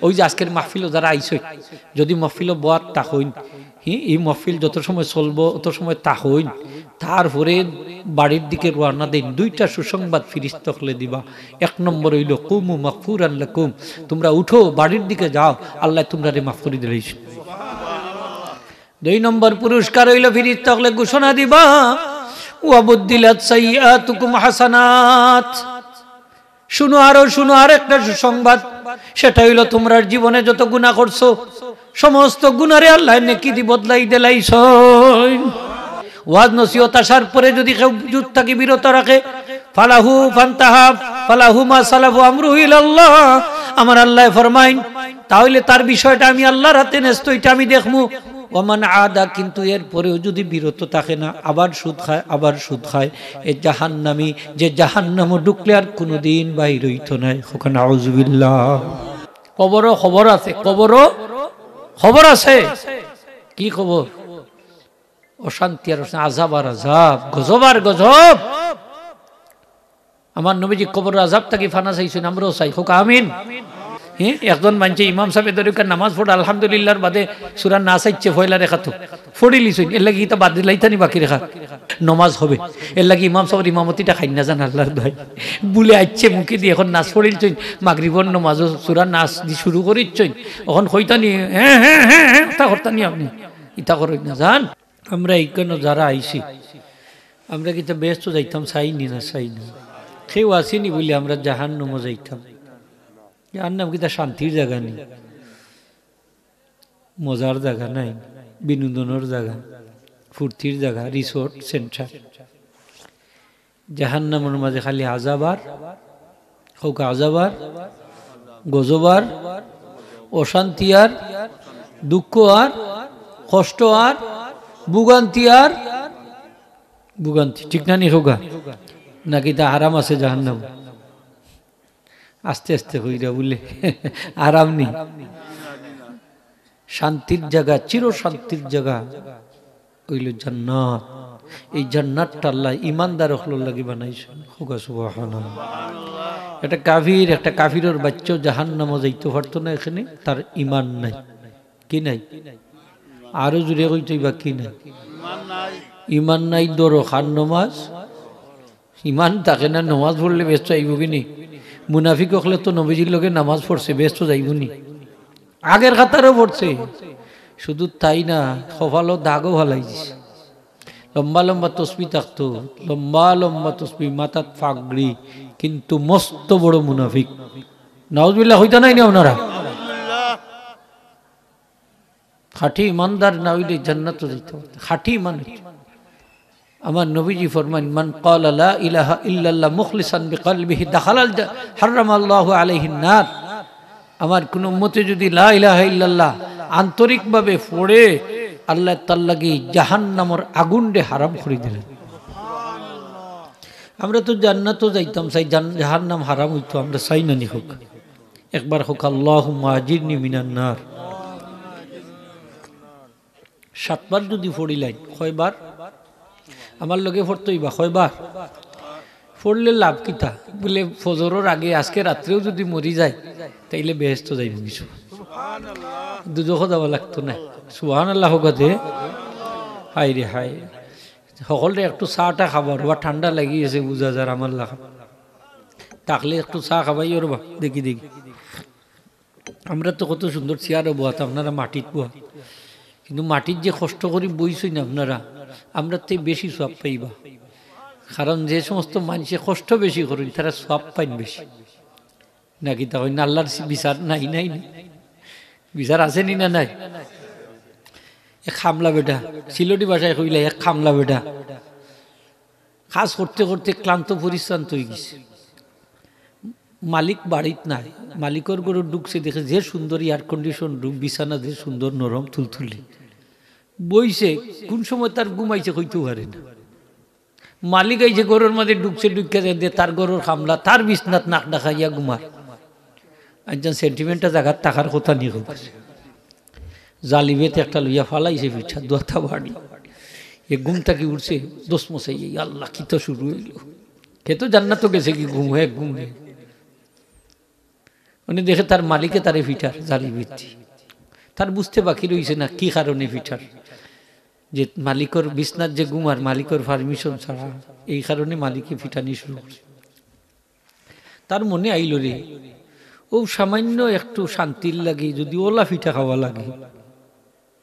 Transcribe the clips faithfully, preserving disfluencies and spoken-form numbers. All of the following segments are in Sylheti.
ওই যে আজকের মাহফিলও যারা আইছইন, যদি মাহফিলও বওয়াত থাকইন, হি, এই মাহফিল যত সময় চলবো, অত সময় থাকইন, তারপরে বাড়ির দিকে রওয়ানা দেইন, দুইটা সুসংবাদ ফিরিস্তা অকলে দিবা। এক নম্বর অইলো, "কুমু মাগফুরান লাকুম", তোমরা উঠো, বাড়ির দিকে যাও, আল্লায় তোমরারে মাফ করি দিলাইছইন। দুই নম্বর পুরস্কার অইলো, ফিরিস্তা অকলে ঘোষণা দিবা, "ওয়া বুদ্দিলাত সাইয়্যাতুকুম হাসানাত।" শুনো আরো শুনো, আরেকটা সুসংবাদ, সেটা অইলো তোমরার জীবনে যত গুনাহ করছো, সমস্ত গুনারে আল্লায় নেকি দি বদলাই দিলাইছইন। ওয়াজ নসিহত আসার পরে যদি কেউ হুজুর থাকি বিরত রাখে, ফালাহু ফান্তাহা, ফালাহু মা সালাফু আমরুহু ইলাল্লাহ, আমার আল্লায় ফরমাইন, তাহলে তার বিষয়টা আমি আল্লাহর হাতে ন্যস্ত, এটা আমি দেখমু। ওমান আদা, কিন্তু এর পরেও যদি বিরত থাকে না, আবার সুদ খায়, আবার সুদ খায়, এ জাহান্নামী, যে জাহান্নামো ঢুকলে আর কোনোদিন বাইর অইতো নায়। কউক্কা নাউজুবিল্লাহ। কবরও খবর আছে, কবরও খবর আছে। কি খবর? অশান্তি আর অশান্তি, আযাব আর আযাব, গজব আর গজব। আমার নবীজি কবরর আযাব থাকি ফানা চাইছইন, আমরাও চাই, কউক্কা আমিন। হে, একজন মানষে ইমাম সাবে ধরিয়া নামাজ পড়ে, আলহামদুলিল্লাহর বাদে সূরা নাস আইছে পয়লা রেকাতো, পড়িলিছইন, এরলাগি ইতা বাদ দিলাইতা নি বাকি রেকাত? নমাজ হবে, এরলাগি ইমাম সাবর ইমামতিটা খাইন না যান আল্লাহর দোহাই। ভুলে আইছে মুখেদি, এখন নাস পড়িলিছইন, মাগরিবর নমাজও সূরা নাস দি শুরু করিলিছইন, এখন কইতা নি, হ্যাঁ, হ্যাঁ, হ্যাঁ, হ্যাঁ, ইতা করতা নি আপনে, ইতা করইন না যান। আমরা ইখানো যারা আইছি, আমরা কিতা বেহেস্তো যাইতাম চাই নি না চাই না? কেউ আছি নি বুলি আমরা জাহান্নামো যাইতাম? জাহান্নাম কিতা শান্তির জাগা নি? মজার জাগা নায়, বিনোদনর জাগা, ফুর্তির জাগা, resort center। জাহান্নামর মাঝে খালি আযাব আর, কউক্কা আযাব আর, গজব আর, অশান্তি আর, দুঃখ আর, কষ্ট আর, ভোগান্তি আর, ভোগান্তি। ঠিক না নি কউক্কা? নাকি তা আরাম আছে জাহান্নাম? আস্তে আস্তে কইরা বুলে, আরাম নি। শান্তির জাগা, চির শান্তির জাগা অইলো জান্নাত। এই জান্নাতটা আল্লায় ইমানদার অকলর লাগি বানাইছইন। কউক্কা সুবহানাল্লাহ। একটা কাফির, একটা কাফিরর বাইচ্চাও জাহান্নামো যাইতো পারতো না, এখানে তার ইমান নাই। কি নাই? আরো জোরে কইতো অইবা, কি নাই? ইমান নাই, ধরো খান নমাজ, ইমান থাকে না, নমাজ পড়লে বেহেস্তো যাইবো কি নি? মুনাফিক অকলে তো নবীজির লগে নামাজ পড়ছে, বেহেস্তো যাইবো নি? আগের কাতারও পড়ছে। শুধু তাই না, কপালো দাগও ফালাই দিছে। লম্বা লম্বা তসবি থাকতো, লম্বা লম্বা তসবি, মাথাত পাগড়ি, কিন্তু মস্ত বড় মুনাফিক। নাউজুবিল্লাহ কইতা নায় নি আপনারা? খাঁটি ইমানদার না অইলে জান্নাতো যাইতো পারতো না। খাঁটি ইমান অইতো। আমার নবীজি ফরমাইন, "মান ক্বালা লা ইলাহা ইল্লাল্লাহ মুখলিসান বিকালবিহি দাখালাল জা-, হারামাল্লাহু আলাইহিন নার।" আমার কুনু উম্মতে যদি লা ইলাহা ইল্লাল্লাহ আন্তরিকভাবে পড়ে, আল্লায় তার লাগি জাহান্নামর আগুনরে হারাম করি দিলাইন। আমরা তো জান্নাতো যাইতাম চাই, জান-, জাহান্নাম হারাম অইতো, আমরা চাই না নি কউক্কা। একবার কউক্কা, "আল্লাহুম্মা আজিরনি মিনান নার।" সাতবার যদি পড়িলাইন, কয়বার? আমার লগে পড়তো অইবা, কয়বার? পড়লে লাভ কিতা? বুলে, ফজরর আগে আজকে রাত্রেও যদি মরি যাই, তাইলে বেহেস্তো যাইমু কিছু। দুজখো যাওয়া লাগতো না। সুবহানাল্লাহ কউক্কা দে। হায় রে হায়। হকলরে একটু চা টা খাবার, বা ঠান্ডা লাগি গেছে বুঝা যার আমার লাখান। থাকলে একটু চা খাবাইও রে বা, দেখি দেখি। আমরা তো কত সুন্দর চেয়ারো বওয়াত, আপনারা মাটিত বওয়া। কিন্তু মাটিত যে কষ্ট করি বইছইন আপনারা, আমরার তে বেশি সওয়াব পাইবা। কারণ যে সমস্ত মানষে কষ্ট বেশি করইন, তারা সওয়াব পাইন বেশি। নাকি তা অইন আল্লাহর সি-, বিচার নাই, নাই, নাই। বিচার আছে নি না নাই? এক কামলা বেটা, সিলেটি ভাষায় কইলে এক কামলা বেটা। কাজ করতে করতে ক্লান্ত পরিশ্রান্ত অই গেছে। মালিক বাড়িত নাই, মালিকর ঘরো ঢুকছে, দেখে যে সুন্দর air condition room, বিছানা যে সুন্দর নরম তুলতুলে। বইছে, কুন সময় তার ঘুম আইছে কইতেও পারে না। মালিক আইছে ঘরর মাঝে ঢুকছে, ঢুকিয়া দেখে তার ঘরর কামলা, তার বিছনাত নাক ডাকাইয়া ঘুমার। একজন sentiment টা জাগাত থাকার কথা নি কইবার। জালি বেত একটা লইয়া ফালাইছে পিঠা, দুয়াতা বাড়ি। এ ঘুম থাকি উঠছে, দোষ মশাই, এই আল্লাহ, কিতা শুরু অইলো? হে তো জান্নাতো গেছে কি ঘুম, হে ঘুম হে। উনি দেখে তার মালিকে তারে ফিটার জারি ভিত্তি। তার বুঝতে বাকি রইছে না কি কারণে ফিটার, যে মালিকর বিছনাত যে ঘুমার, মালিকর পারমিশন ছাড়া, এই কারণে মালিকে ফিটানি শুরু করে। তার মনে আইল রে, ও সামান্য একটু শান্তির লাগি যদি ওলা ফিটা খাওয়া লাগে,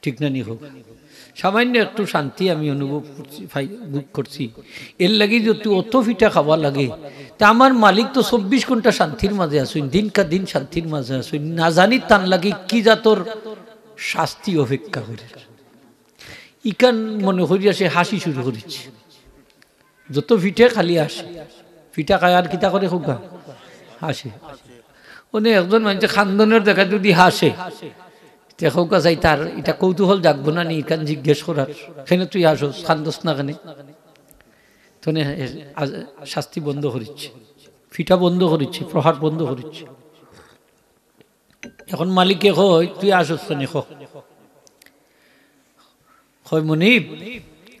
ঠিক না নি হোক, সামান্য একটু শান্তি আমি অনুভব করছি, পাই-, ভোগ করছি, এর লাগি যদি অত ফিটা খাওয়া লাগে, তা আমার মালিক তো চব্বিশ ঘন্টা শান্তির মাঝে আছইন, দিন কা দিন শান্তির মাঝে আছইন, না জানি তান লাগি কি জাতর শাস্তি অপেক্ষা করে। ইখান মনে করিয়া সে হাসি শুরু করেছে। যত ফিটে খালি হাসে। ফিটা খায় আর কিতা করে কউক্কা? হাসে। মানে একজন মানুষে কান্দনের জাগাত যদি হাসে, তে কউক্কা চাই তার ইটা কৌতূহল জাগবো না নি, ইখান জিজ্ঞেস করার। কেনে তুই হাসস, কান্দস না কেনে? তনে আজ শাস্তি বন্ধ করিচ্ছে, ফিটা বন্ধ করিচ্ছে, প্রহার বন্ধ করিচ্ছে। এখন মালিকে কয়, "তুই হাসস কেনে ক?" কয়, "মনিব,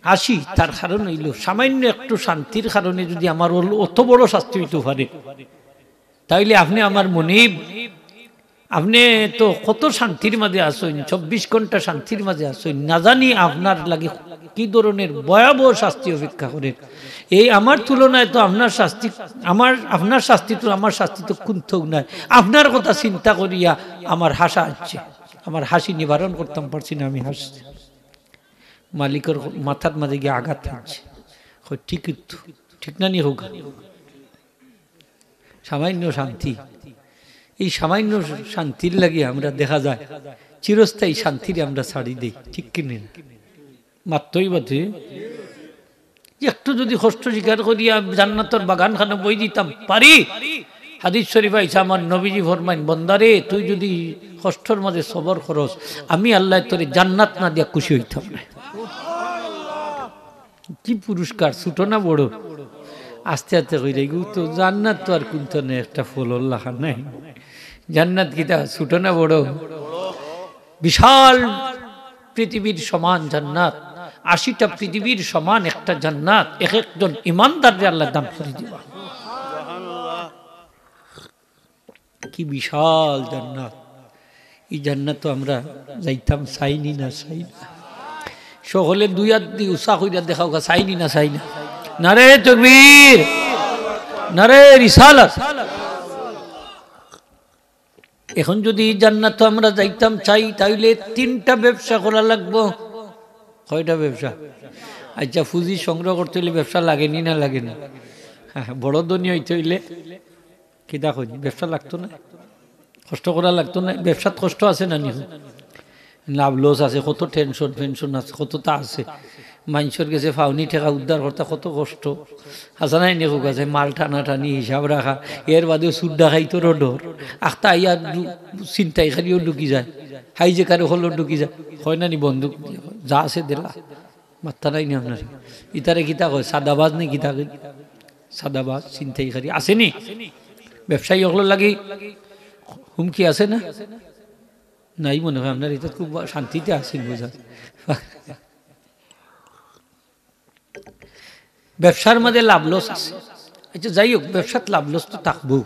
হাসি, তার কারণ অইল, সামান্য একটু শান্তির কারণে যদি আমার অল-, অত বড় শাস্তি অইতো পারে, তাইলে আপনে আমার মনিব, আপনে তো কত শান্তির মাঝে আছইন, চব্বিশ ঘন্টা শান্তির মাঝে আছইন, না জানি আপনার লাগি কি ধরনের ভয়াবহ শাস্তি অপেক্ষা করের। এই আমার তুলনায় তো আপনার শাস্তি, আমার, আপনার শাস্তি তো আমার শাস্তি তো কুন্তাউ নায়। আপনার কথা চিন্তা করিয়া আমার হাসা আইচ্ছে, আমার হাসি নিবারণ করতাম পারছি না, আমি হাসছি।" মালিকর মাথার মাঝে গিয়া আঘাত হানছে। কয়, "ঠিকই তো, ঠিক না নি কউক্কা? সামান্য শান্তি, এই সামান্য শান্তির লাগি আমরা দেখা যায় চিরস্থায়ী শান্তিরে আমরা ছাড়ি দেই, ঠিক কি না?" মাততই বাতে একটু যদি কষ্ট স্বীকার করিয়া জান্নাতর বাগান খানো বই দিতাম পারি। হাদিস শরীফ আইছে, আমার নবীজি ফরমাইন, "বন্দারে, তুই যদি কষ্টর মাঝে সবর করস, আমি আল্লায় তোরে জান্নাত না দিয়া খুশি অইতাম না।" কি পুরস্কার, ছোট না বড়? আস্তে আস্তে কইরা, এগু তো জান্নাত তো আর কুন্তা নাই, একটা ফলর লাখান নাই। জান্নাত কিতা ছোট না বড়? বিশাল পৃথিবীর সমান জান্নাত, আশিটা পৃথিবীর সমান একটা জান্নাত, এক একজন ইমানদাররে আল্লায় দান করি দিবা। কি বিশাল জান্নাত! এই জান্নাত তো আমরা যাইতাম চাই নি না, চাই না? সকলে দুই আত দি উচা কইরা দেখাউক্কা, চাই নি না, চাই না? নারে তকবীর, নারে রিসালাত। এখন যদি এই জান্নাত আমরা যাইতাম চাই, তাইলে তিনটা ব্যবসা করা লাগবো। কয়টা ব্যবসা? আচ্ছা, পুঁজি সংগ্রহ করতে অইলে ব্যবসা লাগে নি না লাগে না? হ্যাঁ, বড় ধনী অইতে অইলে কিতা কই, ব্যবসা লাগতো না? কষ্ট করা লাগতো না? ব্যবসাত কষ্ট আছে না নি? লাভ লস আছে, কত টেনশন ফেনশন আছে, কততা আছে। মানষর গেছে ফাউনি টেকা উদ্ধার করতা কত কষ্ট। হাছা নায় নি কউক্কা? মাল টানাটানি, হিসাব রাখা, এর বাদেও চুর ডাকাইতরও ডর। আখতা আইয়া ঢু-, ছিনতাইকারীও ঢুকি যায়, হাইজেকার অকলও ঢুকি যায়। কয় না নি বন্দুক যা আছে দিলা। মাত্তা নাই নি আপনার? ইতারে কিতা কয়? সাদাবাজ নি কিতা কয়? সাদাবাজ, ছিনতাইকারী আছে নি? ব্যবসায়ী অকলর লাগি হুমকি আছে না? নাই মনে হয়, আপনার ইতা খুব শান্তিতে আছেন বোঝা। ব্যবসার মাঝে লাভ লস আছে। আচ্ছা, যাই হোক, ব্যবসাত লাভ লস তো থাকবো,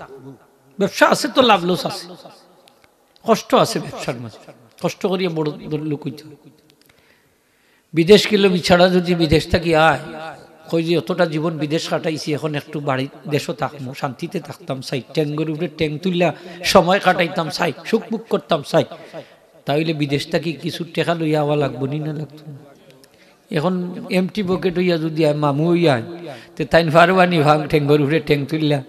ব্যবসা আছে তো লাভ লস আছে, কষ্ট আছে ব্যবসার মাঝে, কষ্ট করিয়া বড় লোক অইতে হয়। বিদেশ গেলে বিছাড়া যদি বিদেশ থাকি আয়, কই যে অতটা জীবন বিদেশ কাটাইছি, এখন একটু বাড়ি দেশও থাকমু, শান্তিতে থাকতাম চাই, টেঙ্গর উপরে টেং তুলিয়া সময় কাটাইতাম চাই, সুখ ভোগ করতাম চাই, তাইলে বিদেশ থাকি কিছু টেকা লইয়া আওয়া লাগবো নি না লাগতো না? এখন এমটি পকেট অইয়া যদি আয়, মামু অইয়া আয়, তে তাইন পারবা নি ভাং টেঙ্গর উপরে টেং তুলিয়া,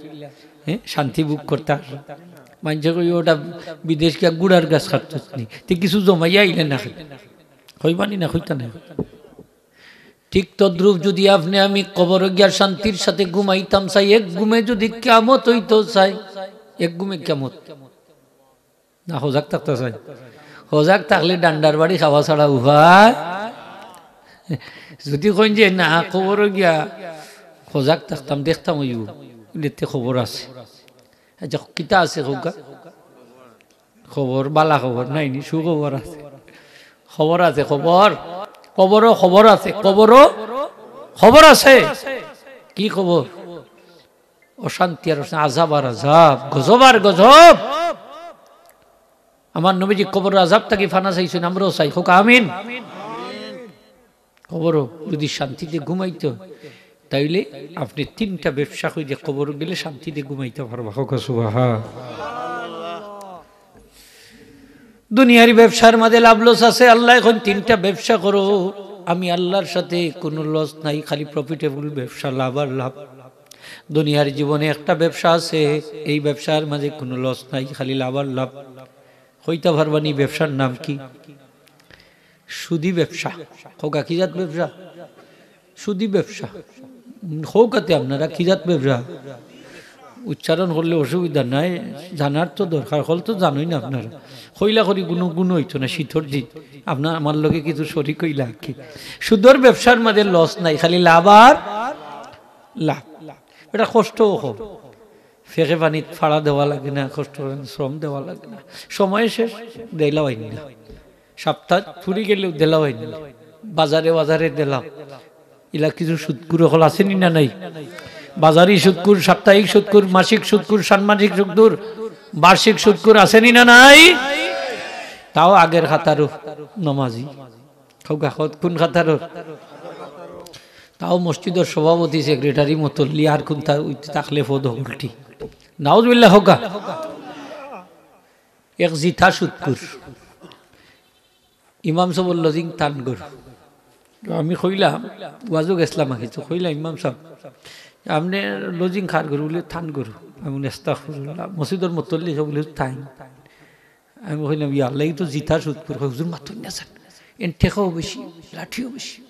হ্যাঁ, শান্তি ভোগ করতা? মানষে কই ওটা বিদেশ গিয়া গুড়ার গাছ কাটতো নি, তে কিছু জমাইয়া আইলে না খাই, কইবা নি না কইতা না? ঠিক তদ্রূপ যদি আপনে আমি কবরো গিয়া শান্তির সাথে ঘুমাইতাম চাই, এক ঘুমে যদি কিয়ামত অইতো চাই, এক ঘুমে কিয়ামত না, সজাগ থাকতা চাই। সজাগ থাকলে ডান্ডার বাড়ি খাওয়া ছাড়া উপায়। যদি কইন যে না, কবরো গিয়া সজাগ থাকতাম, দেখতাম অইবো, ইলেতে খবর আছে। আচ্ছা, কিতা আছে কউক্কা? খবর, বালা খবর নাই নি, সুখবর আছে। খবর আছে, খবর। কবরো খবর আছে, কবরো খবর আছে। কি খবর? অশান্তি আর অশান্তি, আজাব আর আজাব, গজব আর গজব। আমার নবীজি কবর আযাব থাকি ফানা চাইছইন, আমরাও চাই, কউক্কা আমিন। কবরো যদি শান্তিতে ঘুমাইতে অয়, তাইলে আপনে তিনটা ব্যবসা কইরা কবরো গেলে শান্তিতে ঘুমাইতা পারবা। কউক্কা সুবহান। দুনিয়ার ব্যবসার মাঝে লাভ লস আছে, আল্লায় কইন তিনটা ব্যবসা করো, আমি আল্লার সাথে কুনু লস নাই, খালি profitable ব্যবসা, লাভ আর লাভ। দুনিয়ার জীবনে একটা ব্যবসা আছে, এই ব্যবসার মাঝে কুনু লস নাই, খালি লাভ আর লাভ। কইতা পারবা নি ব্যবসার নাম কি? সুদি ব্যবসা। কউক্কা কি জাত ব্যবসা? সুদি ব্যবসা। উম, কউক্কা তে আপনারা কি জাত ব্যবসা? উচ্চারণ করলে অসুবিধা নাই, জানার তো দরকার, হকল তো জানইন না আপনারা। কইলা করি গুনু গুনু অইতো না, শীতর দিন আপনার আমার লগে কিছু শরিক অইলা কি? সুদর ব্যবসার মাঝে লস নাই, খালি লাভ আর লাভ। এটা কষ্টও কম, ফেকে পানিত ফাড়া দেওয়া লাগে না, কষ্ট করে শ্রম দেওয়া লাগে না, সময় শেষ, দিলাও আইন না। সপ্তাহ ফুরি গেলেও দিলাও আইন না, বাজারে বাজারে দিলাও। ইলা কিছু সুদখুর হকল আছে নি না নাই? বাজারি সুদখুর, সাপ্তাহিক সুদখুর, মাসিক সুদখুর, ষান্মাসিক সুদখুর, বার্ষিক সুদখুর আছে নি না নাই? তাও আগের কাতারো নমাজি। কউক্কা, কত, কুন কাতারো? তাও মসজিদর সভাপতি, সেক্রেটারি, মতল্লি, আর কুনতা অইতে থাকলে পদ হকলটি। নাউজুবিল্লাহ কউক্কা। এক জিতা সুদখুর। ইমাম সাবর লজিং তান ঘর। তো আমি কইলাম, ওয়াজো গেছলাম আগে, তো কইলাম, "ইমাম সাব, আপনে লজিং কার ঘর?" বুলে, "তান ঘর।" আমি বুলে, "আস্তাগফিরুল্লাহ।" মসজিদর মতল্লি সাব বুলে, "তাইন।" আমি কইলাম, "ইয়া আল্লাহ, ই তো জিতা সুদখুর।" কয়, "হুজুর, মাতইন না ছাইন, এন টেকাও বেশি, লাঠিও বেশি।"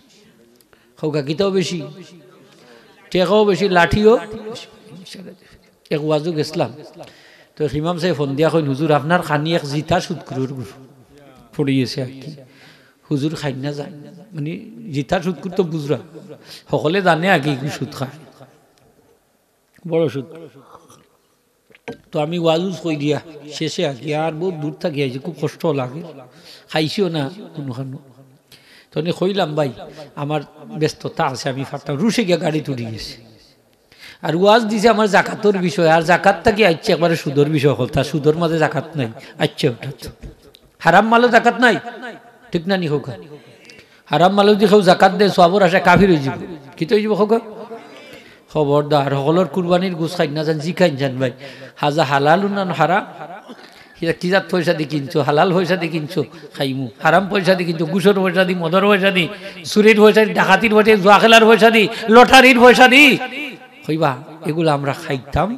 কউক্কা কিতাও বেশি, টেকাও বেশি, লাঠিও বেশি। এক ওয়াজো গেছলাম, তো এক ইমাম সাবে ফোন দিয়া কইন, "হুজুর, আপনার খানি এক জিতা সুদখুরর ঘর পড়ি গেছে আর কি। হুজুর খাইন না ছাইন।" মানে, জিতা সুদখুর তো বুঝরা, হকলে জানে আগে ইগু সুদ খায়, বড় সুদ। তো আমি ওয়াজ উজ করি দিয়া শেষে আর কি, আর বউত দূর থাকি আইছি, খুব কষ্ট লাগে, খাইছিও না কুনুখানো। তো আমি কইলাম, "ভাই, আমার ব্যস্ততা আছে, আমি পারতাম।" রুশে গিয়া গাড়িত উঠি গেছে। আর ওয়াজ দিছে আমার জাকাতর বিষয়, আর জাকাত থাকি আইছে একবারে সুদর বিষয়, হকলতা সুদর মাঝে জাকাত নাই। আইছে ওটা তো হারাম মালো জাকাত নাই, ঠিক না নি কউক্কা? হারাম মালো যদি কেউ জাকাত দেয়, সওয়াবর আশায় কাফির অইযিবো। কিতা অইযিবো কউক্কা? খবরদার, হকলর কুরবানির গোস্ত খাইন না ছাইন, জিকাইন ছাইন ভাই, "হাজা হালালুন আম হারাম?" ইটা কি জাত পয়সা দি কিনছো? হালাল পয়সা দি কিনছো, খাইমু। হারাম পয়সা দি কিনছো, ঘুষর পয়সা দি, মদর পয়সা দি, চুরির পয়সা দি, ডাকাতির পয়সা দি, জুয়া খেলার পয়সা দি, লটারির পয়সা দি। কইবা, "এগুলা আমরা খাইতাম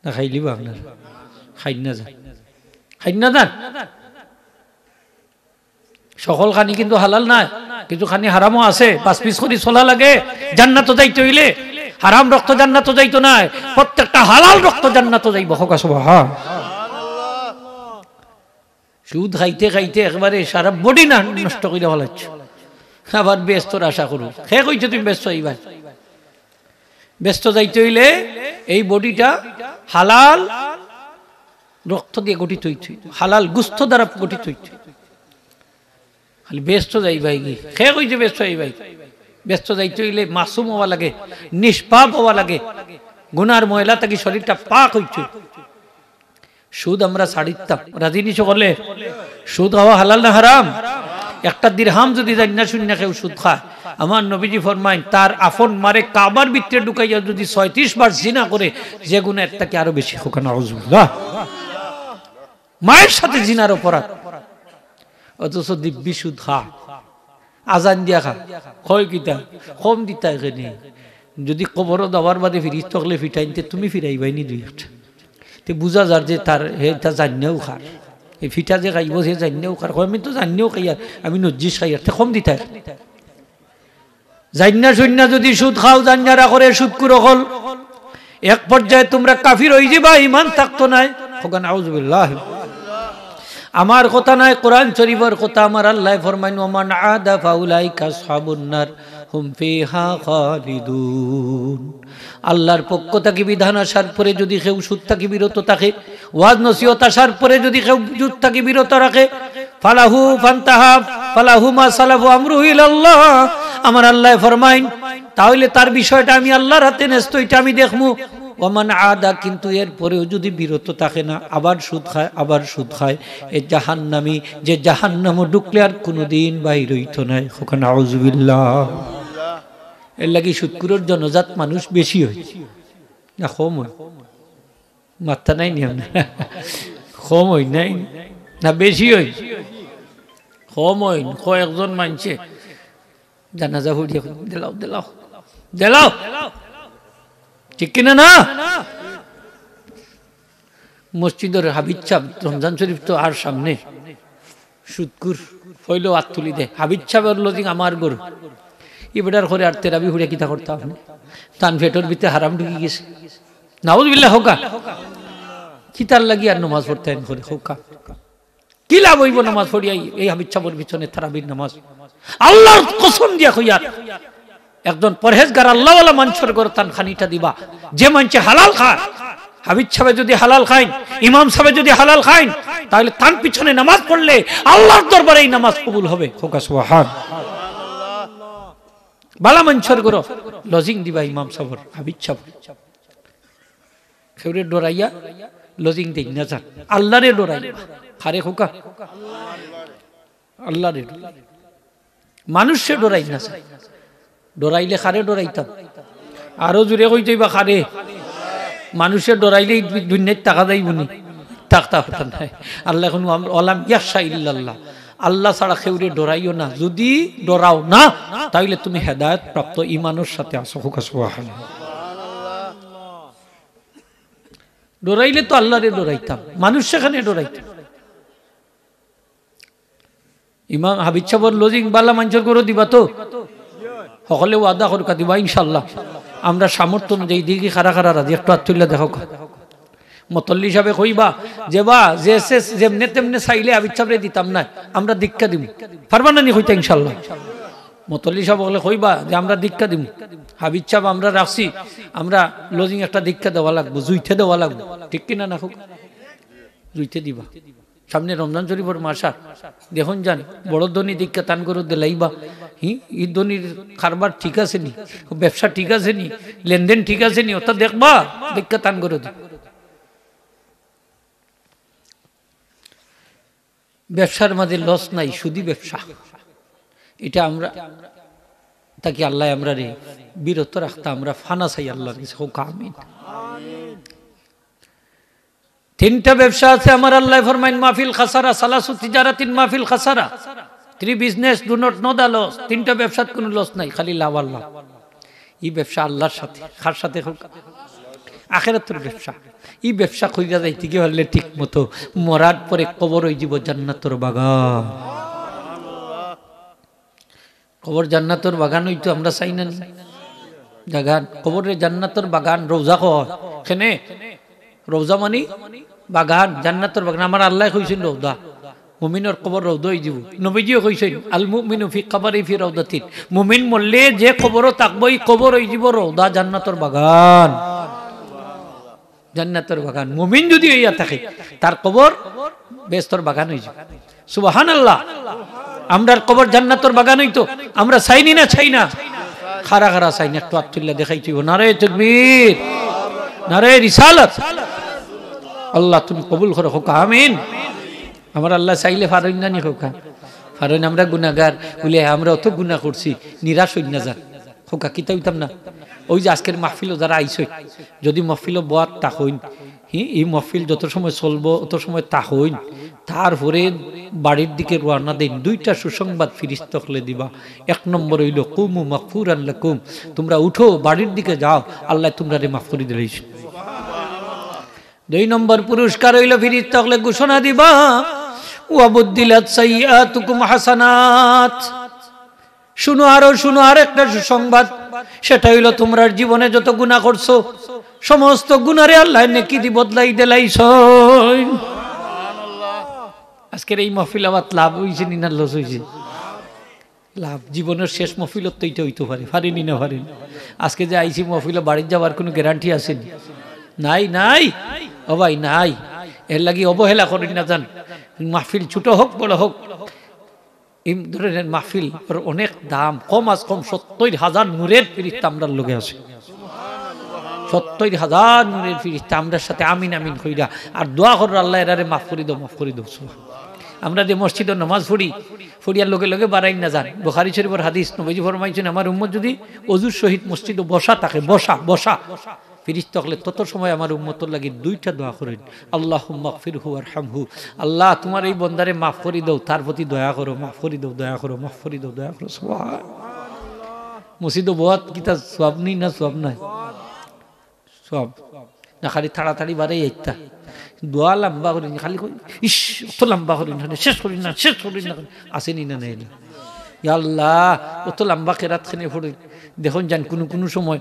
না, খাইলিবা আপনার?" খাইন না ছাইন। খাইন না ছাইন। হকল খানি কিন্তু হালাল নায়, কিছু খানি হারামও আছে। বাছ-বিছ করি চলা লাগে জান্নাতো যাইতে অইলে। হারাম রক্ত জান্নাতো যাইতো নায়, প্রত্যেকটা হালাল রক্ত জান্নাতো যাইবো। কউক্কা সুবহান। সুদ খাইতে খাইতে একবারে সারা body না নষ্ট করিয়া ফালাইছো, আবার বেহেস্তর আশা করো। কে কইছে তুমি বেহেস্তো যাইবায়? বেহেস্তো যাইতে অইলে এই bodyটা হালাল রক্ত দিয়া গঠিত অইতে অইবো, হালাল গোস্ত দ্বারা গঠিত অইতে অইবো। খালি বেহেস্তো যাইবায়গি, কে কইছে বেহেস্তো যাইবায়গি? বেহেস্তো যাইতে অইলে মাসুম অওয়া লাগে, নিষ্পাপ অওয়া লাগে, গুনার ময়লা থাকি শরীরটা পাক অইতে অইবো। সুদ আমরা ছাড়িতাম, রাজি নি সকলে? সুদ খাওয়া হালাল না হারাম? একটা দিরহাম যদি জাইন্না শুইন্না কেউ সুদ খায়, আমার নবীজি ফরমাইন, তার আপন মারে কাবার ভিতরে ঢুকাইয়া যদি ছয়ত্রিশ বার জিনা করে, যে গুনা এর থাকি আরো বেশি। কউক্কা নাউজুবিল্লাহ। মায়ের সাথে জিনার অপরাধ, অথচ দিব্যি সুদ খা, আজান দিয়া খা, কয় কিতা, কম দিতা এখানে। যদি কবরো যাওয়ার বাদে ফিরিস্তা অকলে ফিটাইন তে তুমি ফিরাইবায় নি দুই একটা। তে বুঝা যার যে তার, হে তা জাইন্নাও খার। এই ফিটা যে খাইবো, হে জাইন্নাও খার। কয়, "আমি তো জাইন্নাও খাইয়ার, আমি নজ্জিস খাইয়ার।" তে কম দিতা। জাইন্না শুইন্না যদি সুদ খাও, জাইন্না রাখরে সুদখুর অকল, এক পর্যায়ে তুমরা কাফির অইযিবায়, ইমান থাকতো নায়। কউক্কা নাউজুবিল্লাহ। আমার কথা নায়, কোরআন শরীফর কথা। আমার আল্লায় ফরমাইন, "ওমান আদা ফাউলাইকা আসহাবুন নার হুম ফিহা খালিদুন।" আল্লার পক্ষ থাকি বিধান আসার পরে যদি কেউ সুদ থাকি বিরত থাকে, ওয়াজ নসিহত আসার পরে যদি কেউ সুদ থাকি বিরত রাখে, ফালাহু ফান্তাহা, ফালাহু মা সালাফা ওয়া আমরুহু ইলাল্লাহ। আমার আল্লায় ফরমাইন, তাইলে তার বিষয়টা আমি আল্লার হাতে ন্যস্ত, ইটা আমি দেখমু। ওমান আদা, কিন্তু এর পরেও যদি বিরত থাকে না, আবার সুদ খায়, আবার সুদ খায়, এ জাহান্নামী, যে জাহান্নামো ঢুকলে আর কোনোদিন বাইর হইতো নায়। কউক্কা নাউজুবিল্লাহ। এর লাগি সুদখুরর জনজাত মানুষ বেশি অয় না কম অয়? মাত্তা নাই নি আপনার? কম অয় নাই? না বেশি অয়? কম অয়। কয়েকজন মানষে জানাজা পড়িয়া কয়, "দিলাও, দিলাও, দিলাও।" ঠিক কিনা না? মসজিদর হাফিজ সাব, রমজান শরীফ তো আর সামনে, সুদখুর, পয়লা আত তুলি দে। হাফিজ সাবর লজিং আমার ঘর। ই বেটার ঘরে আর তেরাবি পড়িয়া কিতা করতা আপনে? তান পেটর ভিতরে হারাম ঢুকি গেছে। নাউজুবিল্লাহ কউক্কা। কিতার লাগি আর নমাজ পড়তা এন করে কউক্কা? কি লাভ অইবো নমাজ পড়িয়া এই, এই হাফিজ সাবর পিছনে তারাবির নমাজ? আল্লার কসম দিয়া কইয়ার, একজন পরহেজগার আল্লাওয়ালা মানষর ঘরো তান খানিটা দিবা, যে মানষে হালাল খায়। হাফিজ সাবে যদি হালাল খাইন, ইমাম সাবে যদি হালাল খাইন, তাইলে তান পিছনে নমাজ পড়লে আল্লার দরবারে এই নমাজ কবুল হবে। কউক্কা সুবহান। বালা মানষর ঘরো লজিং দিবা ইমাম সাবর, হাফিজ সাবর। কেউরে ডরাইয়া লজিং দেইন না যান, আল্লারে ডরাইবা। কারে কউক্কা? আল্লারে ডরাইবা। মানুষরে ডরাইন না যান। ডরাইলে কারে ডরাইতাম? আরো জোরে কইতে অইবা কারে। মানুষরে ডরাইলে ই দু-, দুনিয়াত থাকা যাইবো নি? থাকতা পারতা নায়। আল্লায় কইন, "ওয়ালাম ইয়াখশা ইল্লাল্লাহ।" আল্লা ছাড়া কেউরে ডরাইও না। যদি ডরাও না, তাইলে তুমি হেদায়েত প্রাপ্ত ইমানর সাথে আছো। কউক্কা সুবহানাল্লাহ। ডরাইলে তো আল্লারে ডরাইতাম, মানুষরে কেনে ডরাইতাম? ইমাম হাফিজ সাবর লজিং বালা মানষর ঘরো দিবা তো? হকলে ওয়াদা করউক্কা দিবা ইনশাআল্লাহ। আমরা সামর্থ্য অনুযায়ী দেখি কারা কারা রাজি, একটু আত তুলিয়া দেখাউক্কা। মতল্লি সাবে কইবা যে, "বা, যে সে যেমনে তেমনে চাইলে হাফিজ সাবরে দিতাম না, আমরা দীক্ষা দিমু।" পারবা না নি কইতা ইনশাআল্লাহ? মতল্লি সাব অকলে কইবা যে, "আমরা দীক্ষা দিমু, হাফিজ সাব আমরা রাখছি, আমরা লজিং একটা দীক্ষা দেওয়া লাগবো, জুইতে দেওয়া লাগবো।" ঠিক কিনা না কউক্কা? জুইতে দিবা। সামনে রমজান শরীফর মাস আর দেখইন যান, বড় ধনী দেখিয়া তান ঘরো দিলাইবা। হি, ই ধনীর কারবার ঠিক আছে নি, ব্যবসা ঠিক আছে নি, লেনদেন ঠিক আছে নি, ওটা দেখবা, দেখিয়া তান ঘরো দিবা। ব্যবসার মাঝে লস নাই, সুদি ব্যবসা। ইটা আমরা থাকি আল্লায় আমরারে বিরত রাখতা, আমরা ফানা চাই আল্লার গেছে। কউক্কা আমিন। তিনটা ব্যবসা আছে আমার আল্লায় ফরমাইন, মাফিল খাসারা, সালাসু তিজারাতিন মাফিল খাসারা। Three business do not know the loss। তিনটা ব্যবসাত কুনু লস নাই, খালি লাভ আর লাভ। ই ব্যবসা আল্লার সাথে। কার সাথে কউক্কা? আখেরাতর ব্যবসা। ই ব্যবসা কইরা যাইতে গিয়া পারলে ঠিক মতো মরার পরে কবর অইযিবো জান্নাতর বাগান। কবর জান্নাতর বাগান অইতো আমরা চাই না নি? বাগান, কবররে জান্নাতর বাগান, রওজা কয়। কেনে? রওজা মানি বাগান, জান্নাতর বাগান। আমার আল্লায় কইছইন রওজা। মুমিনর কবর রওজা অইযিবো। নবীজিও কইছইন, "আল মুমিনু ফি কবরি ফি রওজাতিন।" মুমিন মরলে যে কবরো থাকবো, ই কবর অইযিবো রওজা, জান্নাতর বাগান। জান্নাতর বাগান। মুমিন যুদি অইয়া থাকে, তার কবর বেহেস্তর বাগান অইযিবো। সুবহানাল্লাহ। আমরার কবর জান্নাতর বাগান অইতো, আমরা চাই নি না চাই না? কারা কারা চাই না, একটু আত তুলিয়া দেখাইতে অইবো। নারায়ে তাকবীর, নারায়ে রিসালাত। আল্লাহ তুমি কবুল করো, কউক্কা আমিন। আমার আল্লায় চাইলে পারইন না নি কউক্কা? পারইন। আমরা গুনাগার, বুলে আমরা অত গুনা করছি, নিরাশ অইন না যান। কউক্কা কিতা অইতাম না? ওই যে আজকের মাহফিলো যারা আইছইন, যুদি মাহফিলো বওয়াত থাকইন, হি, ই মাহফিল যত সময় চলবো, অত সময় থাকইন, তারপরে বাড়ির দিকে রওয়ানা দেইন, দুইটা সুসংবাদ ফিরিস্তা অকলে দিবা। এক নম্বর অইলো, "কুমু মাগফুরান লাকুম", তোমরা উঠো, বাড়ির দিকে যাও, আল্লায় তোমরারে মাফ করি দিলাইছইন। দুই নম্বর পুরস্কার অইলো, ফিরিস্তা অকলে ঘোষণা দিবা, "ওয়া বুদ্দিলাত সাইয়্যাতুকুম হাসানাত।" শুনো আরো শুনো, আরেকটা সুসংবাদ, সেটা অইলো তোমরার জীবনে যত গুনা করছো, সমস্ত গুনারে আল্লায় নেকি দি বদলাই দিলাইছইন। আজকের এই মাহফিল আবার লাভ অইছে নি না লস অইছে? লাভ। জীবনর শেষ মাহফিলত তো ইটা অইতো পারে, পারে নি না পারে নি? আজকে যে আইছি মাহফিলো, বাড়িত যাওয়ার কুনু গ্যারান্টি আছে নি? নাই, নাই, ও ভাই, নাই। এর লাগি অবহেলা করইন না যান। মাহফিল ছোট হোক, বড় হোক, এই ধরনের মাহফিল অনেক দাম, কম আজ কম সত্তইর হাজার নূরের ফিরিস্তা আমরার লগে আছে। সত্তইর হাজার নূরের ফিরিস্তা আমরার সাথে আমিন আমিন কইরা আর দোয়া কররা, "আল্লাহ, এরারে মাফ করি দেও, মাফ করি দেও।" সুবহান। আমরা যে মসজিদো নামাজ পড়ি, পড়িয়ার লগে লগে বারাইন না যান। বুখারী শরীফর হাদিস, নবীজি ফরমাইছইন, "আমার উম্মত যদি অজুর সহিত মসজিদো বসা থাকে, বসা, বসা, ফিরিস্তা অকলে তত সময় আমার উম্মতর লাগি দুইটা দোয়া করইন, আল্লাহুম্মা গফিরহু ওয়ারহামহু, আল্লাহ, তুমার এই বন্দারে মাফ করি দেও, তার প্রতি দয়া করো, মাফ করি দেও, দয়া করো, মাফ করি দেও, দয়া করো।" সুবহান। মসজিদো বওয়াত কিতা সওয়াব নি না সওয়াব নায়? সওয়াব। না খালি তাড়াতাড়ি বাড়াই আইতা। দোয়া লম্বা করি নি, খালি কই, "ইশ, অত লম্বা করি না, শেষ করি না, শেষ করি না।" আছে নি না নাই? ইয়া আল্লাহ, অত লম্বা কেরাত কেনে পড়ি। দেখইন যান কুনু কুনু সময়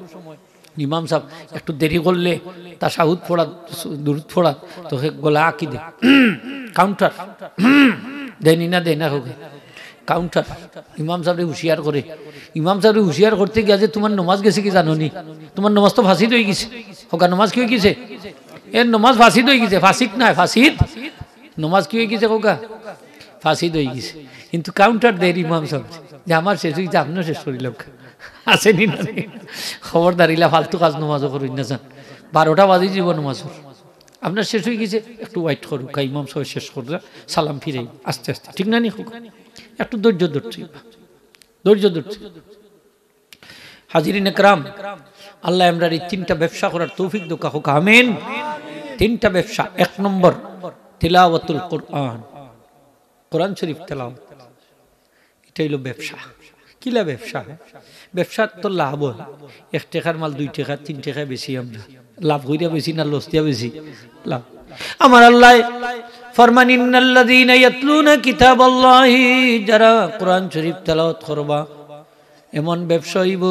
ইমাম সাব একটু দেরি করলে তাশাহুদ পড়া, দুরুদ পড়া, তো হে গলা আকি দে। কাউন্টার। দেয় নি না, দেয় না, কউক্কা। কাউন্টার। ইমাম সাবরে হুঁশিয়ার করে। ইমাম সাবরে হুঁশিয়ার করতে গিয়া যে, "তুমার নমাজ গেছে কি জানো নি? তুমার নমাজ তো ফাসিদ অই গেছে।" কউক্কা, "নমাজ কি অই গেছে?" "এর নমাজ ফাসিদ অই গেছে।" ফাসিক নায়, ফাসিদ। নমাজ কি অই গেছে কউক্কা? ফাসিদ অই গেছে। কিন্তু কাউন্টার দের ইমাম সাব যে, "আমার শেষ অই গেছে, আপনেও শেষ করি লউক্কা।" আছে নি না নি? খবরদার, ইলা ফালতু কাজ নমাজো করইন না যান। বারোটা বাজি যিবো নমাজর। আপনার শেষ অই গেছে, একটু wait করউক্কা, ইমাম সাব শেষ কররা, সালাম ফিরাই, আস্তে আস্তে, ঠিক না নি? কউক্কা, একটু ধৈর্য ধরতে অইবো, ধৈর্য ধরতে অইবো। হাজিরিন একরাম, আল্লাহ আমরারে এই তিনটা ব্যবসা করার তৌফিক দেউক্কা, কউক্কা আমিন। তিনটা ব্যবসা, এক নম্বর তিলাওয়াতুল কোরআন, কোরআন শরীফ তেলাওয়াত। ইটা অইলো ব্যবসা। কিলা ব্যবসা? ব্যবসাত তো লাভ অয়, এক টেকার মাল দুই টেকা, তিন টেকায় বেচি আমরা। লাভ করিয়া বেচি না লস দিয়া বেচি? লাভ। আমার আল্লায় ফরমান, "ইন্নাল্লাযীনা ইয়াতলুনা কিতাবাল্লাহি", যারা কোরআন শরীফ তেলাওয়াত করবা, এমন ব্যবসা অইবো,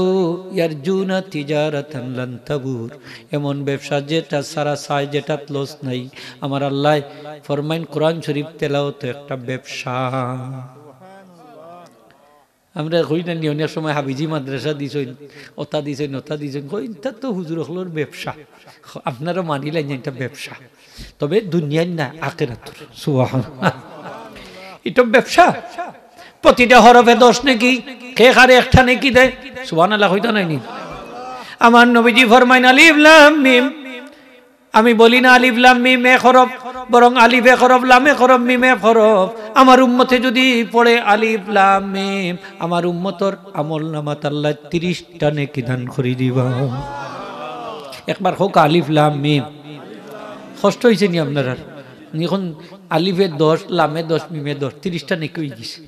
"ইয়ারজুনা তিজারাতান লান তাবুর", এমন ব্যবসা যেটা ছাড়া চায়, যেটাত লস নাই। আমার আল্লায় ফরমাইন, কোরআন শরীফ তেলাওয়াত একটা ব্যবসা। আমরা কই না নি, অনেক সময় হাফিজি মাদ্রাসা দিছইন, অতা দিছইন, অতা দিছইন, কই, "ইটা তো হুজুর অকলর ব্যবসা।" আপনারা মানিলাইন যে ইটা ব্যবসা, তবে দুনিয়ার না, আখেরাতর। সুবহানাল্লাহ। ইটা ব্যবসা। প্রতিটা হরফে দশ নেকি, কে কারে একটা নেকি দেয়। সুবহানাল্লাহ কইতা নায় নি? আমার নবীজি ফরমাইন, "আলিফ লাম মিম।" আমি বলি না আলিফ লাম মিম এক হরফ, বরং আলিফ এক হরফ, লাম এক হরফ, মিম এক হরফ। আমার উম্মতে যদি পড়ে আলিফ লাম মিম, আমার উম্মতর আমল নামাত আল্লায় তিরিশটা নেকি দান করি দিবা। একবার কউক্কা আলিফ লাম মিম। কষ্ট অইছে নি আপনারার? অখন আলিফে দশ, লামে দশ, মিমে দশ, তিরিশটা নেকি অই গেছে।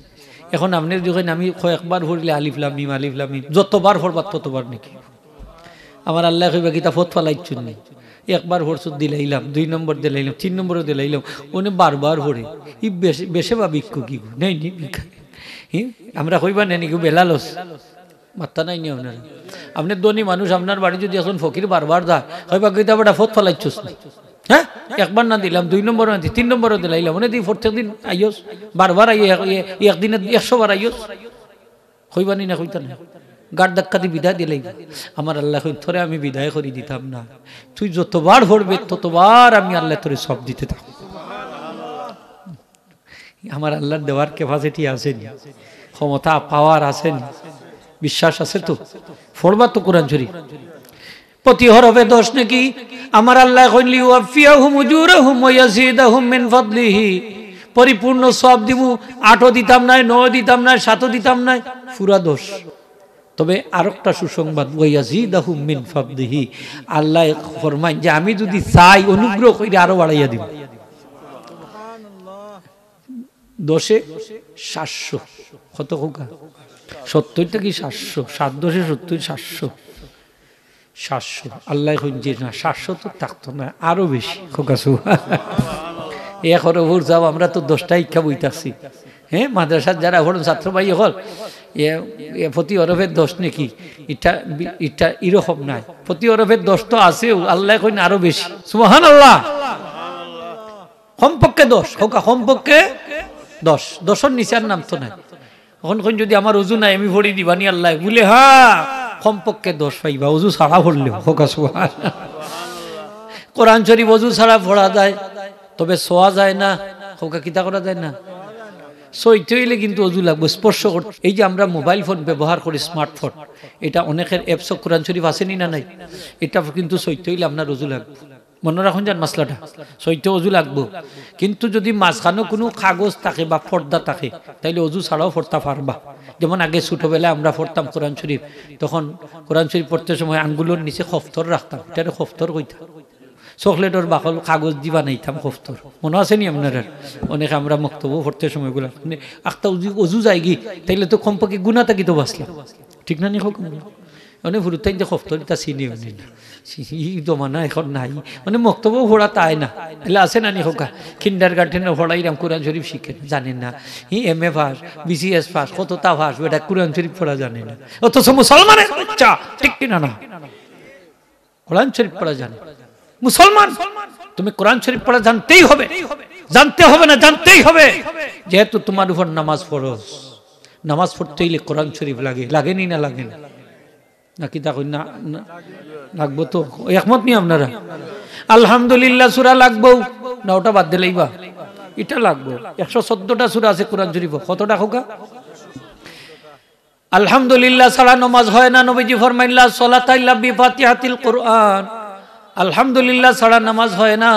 অখন আপনে যখন আমি কয়েকবার পড়লে আলিফ লাম মিম, আলিফ লাম মিম, যতবার পড়বা ততবার নেকি। আমার আল্লায় কইবা, "কিতা ফত ফালাইছইন নি? একবার পড়ছো দিলাইলাম, দুই নম্বর দিলাইলাম, তিন নম্বরও দিলাইলাম।" অনে বারবার পড়ে। ই বেশ-, বেশে বা ভিক্ষুকি গো, নাই নি ভিক্ষা। হি? আমরা কইবা না নি গো বেলালস? মাত্তা নাই নি আপনার? আপনে ধনী মানুষ, আপনার বাড়ি যদি একজন ফকির বারবার যায়, কইবা, "কিতা বেটা ফত ফালাইছস নি? হ্যাঁ? একবার না দিলাম, দুই নম্বরও না দি, তিন নম্বরও দিলাইলাম, অনে দি প্রত্যেক দিন আইয়স, বারবার আইয়স, এক-, এক-, একদিনে একশো বার আইয়স।" কইবা নি না কইতা না? গাড় ধাক্কা দি বিদায় দিলাইবা। আমার আল্লায় কইন, "তোরে আমি বিদায় করি দিতাম না, তুই যতবার পড়বে ততবার আমি আল্লায় তোরে সওয়াব দিতে থাকমু।" আমার আল্লার দেওয়ার capacity আছে নি, ক্ষমতা, power আছে নি, বিশ্বাস আছে তো? পড়বা তো কোরআন শরীফ, প্রতি হরফে দশ নেকি। আমার আল্লায় কইন, "লিওয়াফিয়াহুম উজুরাহুম ওয়া ইয়াজিদাহুম মিন ফাদলিহি।" পরিপূর্ণ সওয়াব দিমু, আটও দিতাম নায়, নয়ও দিতাম নায়, সাতও দিতাম নায়, পুরা দশ। তবে আরোকটা সুসংবাদ, "ওয়া ইয়াজিদাহুম মিন ফাদলিহি।" আল্লায় ফরমাইন যে, "আমি যদি চাই, অনুগ্রহ করি আরো বাড়াইয়া দিমু।" দশে সাতশো। কত কউক্কা? সত্তইর থাকি সাতশো। সাত দশে সত্তইর, সাতশো। সাতশো। আল্লায় কইন যে, "না, সাতশো তো থাকতো না, আরো বেশি।" কউক্কা সুবহান। এক হরফর সওয়াব, আমরা তো দশটা ইক্কা বই থাকছি। হ্যাঁ, মাদ্রাসাত যারা পড়ইন ছাত্র ভাই অকল, এ, এ প্রতি হরফে দশ নেকি, ইটা বি-, ইটা ইরকম নায়। প্রতি হরফে দশ তো আছেউ, আল্লায় কইন আরো বেশি। সুবহানাল্লাহ। কমপক্ষে দশ, কউক্কা কমপক্ষে দশ, দশর নিচে আর নামতো নায়। অখন কইন যদি আমার অজু নাই, আমি পড়ি দিবা নি আল্লায়? বুলে, "হ্যাঁ, কমপক্ষে দশ পাইবা, অজু ছাড়া পড়লেও।" কউক্কা সুবহান। কোরআন শরীফ অজু ছাড়া পড়া যায়, তবে ছোঁয়া যায় না। কউক্কা কিতা করা যায় না? সইতে অইলে কিন্তু অজু লাগবো, স্পর্শ করতে। এই যে আমরা মোবাইল ফোন ব্যবহার করি, স্মার্টফোন, এটা অনেকের অ্যাপসও কোরআন শরীফ আছে নি না নাই? এটা কিন্তু সইতে অইলে আপনার অজু লাগবো। মনো রাখইন যান মাসলাটা, সইতে অজু লাগবো। কিন্তু যদি মাঝখানো কুনু কাগজ থাকে বা পর্দা থাকে, তাইলে অজু ছাড়াও পড়তা পারবা। যেমন আগে ছোটবেলায় আমরা পড়তাম কোরআন শরীফ, তখন কোরআন শরীফ পড়তে সময় আঙ্গুলর নিচে খফতর রাখতাম, এটারে খফতর কইতাম। চকলেটর বাকল কাগজ দি বানাইতাম খফতর, মনো আছে নি আপনারার? অনেকে আমরা মক্তবো পড়তে সময় গুলা, মানে, আখতা অজু, অজু যায়গি, তাইলে তো কমপক্ষে গুনা থাকি তো বাঁচলাম, ঠিক না নি? হোক, মানে, ফুরুতাইন যে খফতর ইতা চিনে অনে না, ই জমানা এখন নাই, মানে, মক্তবো পড়া তাই না, এলা আছে না নি? হোকা, কিন্ডার গার্ডেনও পড়াইরাম, কোরআন শরীফ শিখে না, জানে না। ই M A pass, B C S pass, কততা পাস, বেটা কোরআন শরীফ পড়া জানে না, অথচ মুসলমানের বাচ্চা, ঠিক কিনা না? কোরআন শরীফ পড়া জানে মুসলমান। তুমি কোরআন শরীফ পড়া জানতেই হবে, জানতে হবে না, জানতেই হবে, যেহেতু তোমার উপর নামাজ ফরজ। নামাজ পড়তে অইলে কোরআন শরীফ লাগে, লাগে নি না লাগে না? নাকি তা কই না, না, লাগবো তো। একমত নি আপনারা? আলহামদুলিল্লাহ সূরা লাগবো না, ওটা বাদ দিলাইবা? এটা লাগবো। একশো চোদ্দটা সূরা আছে কোরআন শরীফ, কতটা হোকা? আলহামদুলিল্লাহ ছাড়া নামাজ হয় না। নবীজি ফরমাইলা, "সলাতা ইল্লা বিফাতিহাতিল কুরআন।" আলহামদুলিল্লাহ ছাড়া নামাজ হয় না।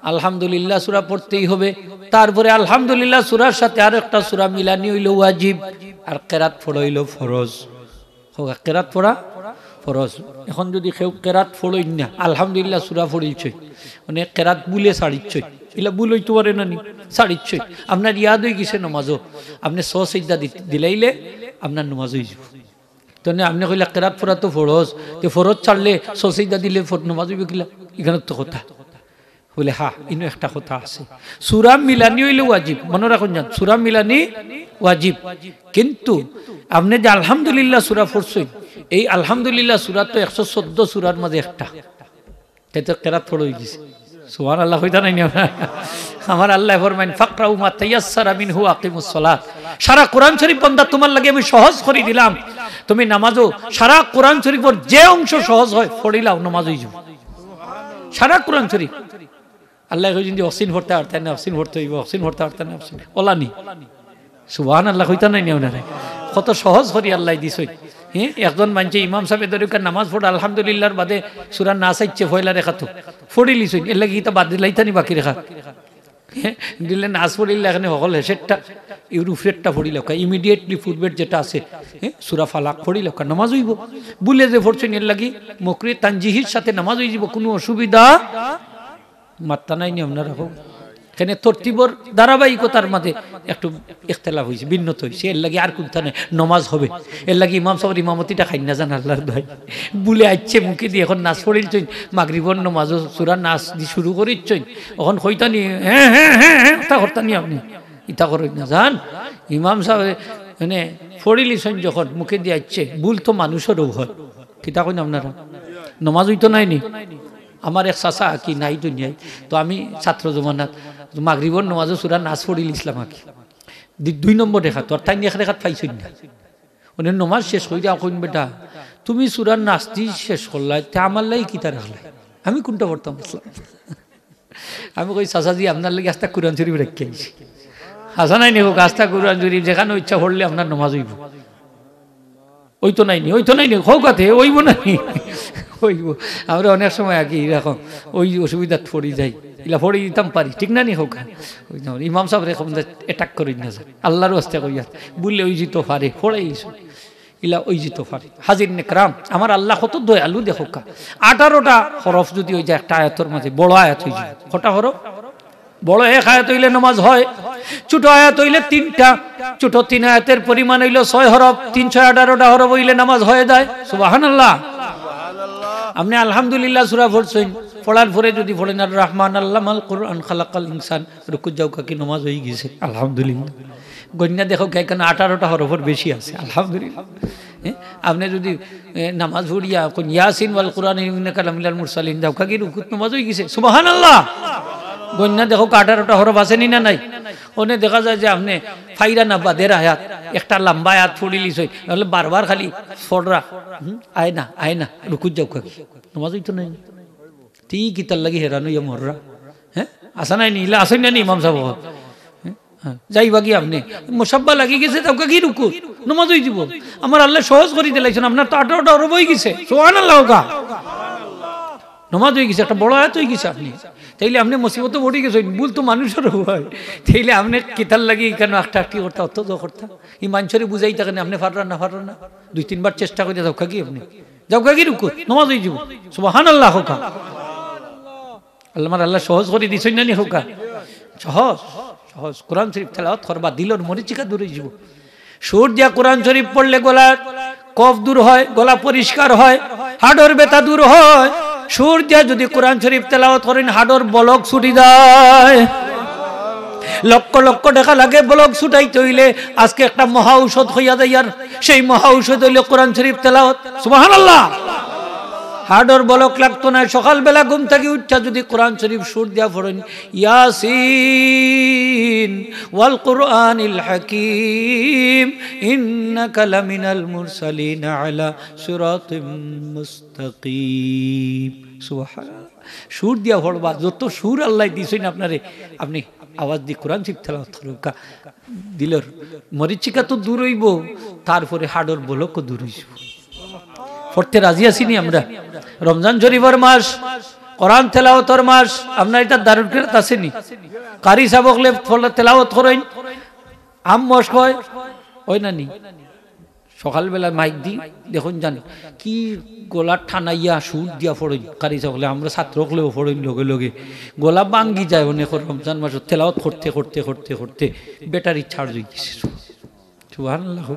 আলহামদুলিল্লাহ সূরা পড়তেই হবে। তারপরে আলহামদুলিল্লাহ সূরার সাথে আরো একটা সূরা মিলানি অইলো ওয়াজিব, আর কেরাত পড়া অইলো ফরজ। হোক, কেরাত পড়া ফরজ। এখন যদি কেউ কেরাত পড়ইন না, আলহামদুলিল্লাহ সূরা পড়িলছইন, মানে কেরাত ভুলে ছাড়িছইন, ইলা ভুল অইতো পারে না নি? ছাড়িছইন, আপনার ইয়াদ অইগেছে নামাজো, আপনে সো সিজদা দি-, দিলাইলে আপনার নামাজ অইযিবো। তো নে, আপনে কইলা কেরাত পড়া তো ফরজ, তে ফরজ ছাড়লে সো সিজদা দিলে ফর-, নামাজ অইবো কিলা? ইখানো তো কথা। বলে, হ্যাঁ, ইনো একটা কথা আছে। সূরা মিলানি অইলে ওয়াজিব, মনো রাখইন যান, সূরা মিলানি ওয়াজিব। কিন্তু আপনে যে আলহামদুলিল্লাহ সূরা পড়ছইন, এই আলহামদুলিল্লাহ সূরা তো একশো চোদ্দ সূরার মাঝে একটা। তাই তো কেরাত পড়া অইগেছে। সুবহানাল্লাহ কইতা নায় নি আপনারা? আমার আল্লায় ফরমাইন, "ফাকরাউ মা তায়াসসারা মিনহু ওয়া আকিমুস সালাত।" সারা কোরআন শরীফ বান্দা তুমার লাগি আমি সহজ করি দিলাম। তুমি নামাজো সারা কোরআন শরীফর যে অংশ সহজ হয়, পড়িলাও, নামাজ অইযিবো। সারা কোরআন শরীফ। আল্লায় কইছইন যে অহসিন পড়তা পারতা না, অহসিন পড়তে অইবো, অহসিন পড়তা পারতা না, অহসিন। অলা নি? সুবহানাল্লাহ কইতা নায় নি আপনারা? কত সহজ করি আল্লায় দিছইন। হ্যাঁ, একজন মানষে ইমাম সাবে ধরিউক্কা নামাজ পড়া, আলহামদুলিল্লাহর বাদে সূরা নাস আইছে পয়লা রেকাতো, পড়িলিছইন, এরলাগি ইতা বাদ দিলাইতা নি বাকি রেকাত? হ্যাঁ, দিলে নাস পড়িলে এখানে হকল হেষেরটা, এর উপরেরটা পড়িলাউক্কা, immediately পূর্বের যেটা আছে, হ্যাঁ, সূরা ফালাক পড়িলাউক্কা, নামাজ অইবো। ভুলে যে পড়ছইন এরলাগি মকরুহে তানজিহির সাথে নামাজ অইযিবো, কুনু অসুবিধা মাত্তা নায় নি আপনারা? হোক, এখানে তরতিবর ধারাবাহিকতার মাঝে একটু ইখতিলাফ অইছে, ভিন্নতা অইছে, এরলাগি আর কুন্তা নায়, নামাজ হবে। এরলাগি ইমাম সাবর ইমামতিটা খাইন না যান, আল্লাহর দোহাই। ভুলে আইছে মুখেদি, এখন নাস পড়িলছইন, মাগরিবর নামাজো সূরা নাস দি শুরু করিছইন, এখন কইতা নি, হ্যাঁ, হ্যাঁ, হ্যাঁ, হ্যাঁ, ইতা করতা নি আপনে, ইতা করইন না যান। ইমাম সাবে মানে পড়িলিছইন যখন মুখেদি আইছে, ভুল তো মানুষরও হয়, কিতা কইন আপনারা? নামাজ অইতো নায় নি? আমার এক চাচা আর কি নাই দুনিয়াত, তো আমি ছাত্র জমানাত মাগরিবর নামাজো সূরা নাস পড়িলিছলাম আর কি। দি-, দুই নম্বর রেকাত, আর তাইন এক রেকাত পাইছইন না। মানে নামাজ শেষ করিয়া কইন, "বেটা, তুমি সূরা নাস দি শেষ করলায়, তে আমার লাগি কিতা রাখলায়? আমি কুনটা পড়তাম?" আমি কই, "চাচাজি, আপনার লাগি আস্তা কোরআন শরীফ রাখিয়া আইছি।" হাছা নায় নি? হোক, আস্তা কোরআন শরীফ যেখানো ইচ্ছা পড়লে আপনার নামাজ অইবো। অইতো নায় নি, অইতো নায় নি, কউক্কা তে, অইবো না নি? অইবো। আমরা অনেক সময় আগে এরকম ওই অসুবিধাত পড়ি যাই, ইলা পড়ি দিতাম পারি, ঠিক না নি? কউক্কা, ওই না, ইমাম সাবরে কম attack করইন না যান, আল্লাহর ওয়াস্তে কইয়ার, ভুলে অইযিতো পারে, পড়াই দিছইন, ইলা অইযিতো পারে। হাজিরিনে কেরাম, আমার আল্লাহ কত দয়ালু দেখউক্কা, আঠারোটা হরফ যদি অইযায় একটা আয়াতর মাঝে, বড় আয়াত অইযায়, কটা হরফ? বড় এক আয়াত অইলে নামাজ হয়, ছোট আয়াত অইলে তিনটা, ছোট তিন আয়াতের পরিমাণ অইলো ছয় হরফ, তিন ছয় আঠারোটা হরফ অইলে নামাজ হয়ে যায়। সুবহানাল্লাহ। আপনে আলহামদুলিল্লাহ সূরা পড়ছইন, পড়ার পরে যদি পড়েন, "আর রহমান আল্লামাল কুরআন খালাকাল ইনসান", রুকুত যাউক্কা, কি নামাজ অইগেছে? আলহামদুলিল্লাহ। গইন্না দেখউক্কা, এখানো আঠারোটা হরফর বেশি আছে, আলহামদুলিল্লাহ। হ্যাঁ? আপনে যদি, এ, নামাজ পড়িয়া কইন, "ইয়াসিন ওয়াল কুরআনিল ইন্নাকা লামিনাল মুরসালিন", যাউক্কা, কি রুকুত নামাজ অইগেছে? সুবহানাল্লাহ। গইন্না দেখউক্কা, আঠারোটা হরফ আছে নি না নাই? অনে দেখা যায় যে আপনে পাইরা না বাদের আয়াত, একটা লম্বা আয়াত পড়িলিছইন, নাইলে বারবার খালি পড়রা, হুম, আয় না, আয় না, রুকুত যাউক্কা, কি নামাজ অইতো নায় নি? ঠিক ইতার লাগি হেরান অইয়া মররা। হ্যাঁ, হাছা নায় নি? ইলা আছইন না নি ইমাম সাব? হ্যাঁ? হ্যাঁ, যাইবা গি আপনে? মুসাব্বা লাগি গেছে, যাউক্কা গি রুকুত, নমাজ অইযিবো। আমার আল্লায় সহজ করি দিলাইছইন, আপনার তো আঠারোটা হরফ অইগেছে। সুবহানাল্লাহ কউক্কা। নমাজ অইগেছে, একটা বড় আয়াত অইগেছে আপনে। তাইলে আপনে মুসিবতো পড়ি গেছইন, ভুল তো মানুষর অয়। তাইলে আপনে কিতার লাগি ইখানো আটকাআটকি করতা, অত দো করতা? ই মানষরে বুঝাইতা কেনে, আপনে পাররা না, পাররা না। দুই তিনবার চেষ্টা করি যাউক্কা গি আপনে। যাউক্কা গি রুকুত, নমাজ অইযিবো। সুবহানাল্লাহ কউক্কা। আল্লাহ, আমার আল্লায় সহজ করি দিছইন না নি কউক্কা? সহজ, সহজ। কোরআন শরীফ তেলাওয়াত করবা, দিলর মরিচিকা দূর অইযিবো। সুর দিয়া কোরআন শরীফ পড়লে গলার কফ দূর হয়, গলা পরিষ্কার হয়, হাড়র ব্যথা দূর হয়। সুর দিয়া যুদি কোরআন শরীফ তেলাওয়াত করইন, হাড়র বলক ছুটি যায়। লক্ষ লক্ষ টেকা লাগে বলক ছুটাইতে অইলে। আজকে একটা মহা ঔষধ কইয়া যাইয়ার, সেই মহা ঔষধ অইলো কোরআন শরীফ তেলাওয়াত। সুবহানাল্লাহ। হাড়র বলক লাগতো নায়। সকালবেলা ঘুম থাকি উঠিয়া যুদি কোরআন শরীফ সুর দিয়া পড়ইন, ইয়াসিন ওয়াল কুরআনিল হাকিম, ইন্নাকা লামিনাল মুরসালিন আলা সিরাতিম মুস্তাকিম। সুবহানাল্লাহ। সুর দিয়া পড়বা, যত সুর আল্লায় দিছইন আপনারে, আপনে আওয়াজ দি কোরআন শরীফ তেলাওয়াত করউক্কা। দিলর মরিচিকা তো দূর অইবো, তারপরে হাড়র বলকও দূর অইযিবো। পড়তে রাজি আছি নি আমরা? রমজান শরীফর মাস, কোরআন তেলাওয়াতর মাস। আপনার ইটা দারুল কিরাত আছে নি? কারি সাব অকলে পড়লে তেলাওয়াত করইন, আম মশক অয়, অয় না নি? সকালবেলা মাইক দি দেখইন যান, কি গলা টানাইয়া সুর দিয়া পড়ইন কারি সাব অকলে। আমরা ছাত্র অকলেও পড়ইন লগে লগে। গলা ভাঙ্গি যায় অনেকর রমজান মাসো তেলাওয়াত করতে করতে করতে করতে ব্যাটারি চার্জ অইগেছে। সুবহানাল্লাহ।